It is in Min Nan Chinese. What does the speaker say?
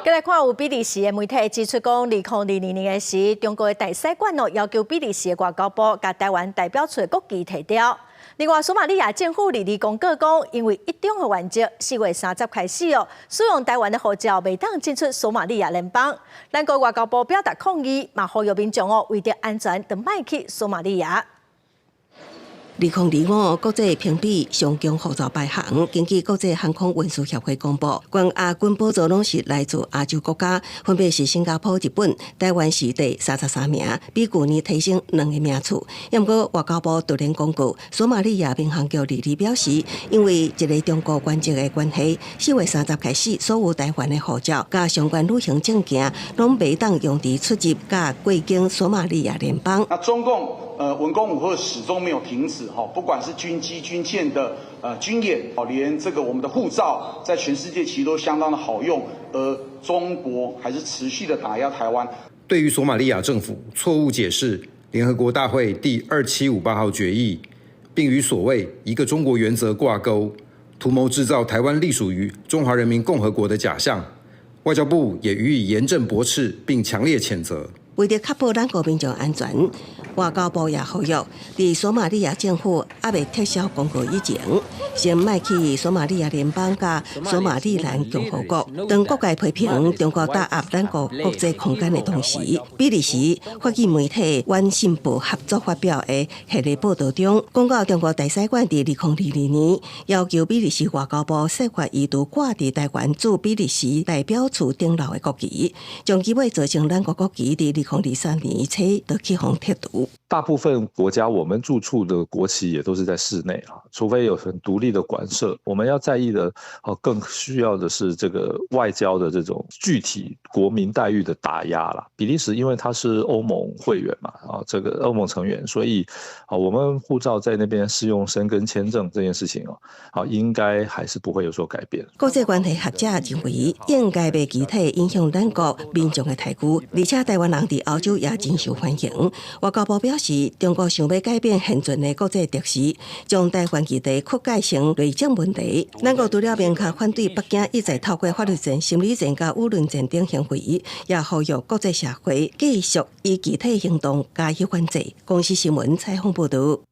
繼來看有比利時的媒體指出講，2022年的時，中國的大使館哦要求比利時的外交部共台灣代表處的國旗提掉。另外，索馬利亞政府22公告講，因為一中的原則，4月30開始哦，使用台灣的護照袂當進出索馬利亞聯邦。咱國外交部表達抗議，嘛呼籲民眾哦，為著安全，就莫去索馬利亞。2025國際評比上強護照排行，根據國際航空運輸協會公布，懸亞軍寶座攏是來自亞洲國家，分別是新加坡、日本、台灣是第33名，比舊年提升兩個名次。毋過外交部突然公告，索馬利亞民航局22表示，因為一個中國原則的關係，4月30開始，所有台灣的護照佮相關旅行證件，攏袂當用佇出入佮過境索馬利亞聯邦。那中共文攻武嚇始終沒有停止，哈，不管是軍機、軍艦的軍演，哦，連這個我們的護照在全世界其實都相當的好用，而中國還是持續的打壓台灣。對於索馬利亞政府錯誤解釋聯合國大會第2758號決議，並與所謂一個中國原則掛鈎，圖謀製造台灣隸屬於中華人民共和國的假象，外交部也予以嚴正駁斥並強烈譴責。為著確保咱國民眾安全，外交部也呼籲，佇索馬利亞政府猶未撤銷公告以前，先莫去索馬利亞聯邦佮索馬利蘭共和國。當各界批評中國打壓咱國國際空間的同時，比利時法語媒體《遠信報》合作發表的系列報導中，講到中國大使館佇2022年要求比利時外交部設法移除掛佇台灣駐比利時代表處頂樓的國旗，將其尾造成咱國國旗佇2023年初就去予撤除。大部分國家，我們駐處的國旗也都是在室內啊，除非有很獨立的館舍。我們要在意的，更需要的是這個外交的這種具體國民待遇的打壓啦。比利時因為它是歐盟會員嘛，啊，這個歐盟成員，所以啊，我們護照在那邊適用申根簽證這件事情哦，好，應該還是不會有所改變。國際關係學者認為，應該袂具體影響咱國民眾的待遇，而且台灣人佇歐洲也真受歡迎。外交部表示，中國想欲改變現存的國際秩序，將台灣議題曲解成內政問題。咱國除了明確反對北京一再透過法律戰、心理戰佮輿論戰等行為，也呼籲國際社會繼續以具體行動加以反制。公視新聞採訪報導。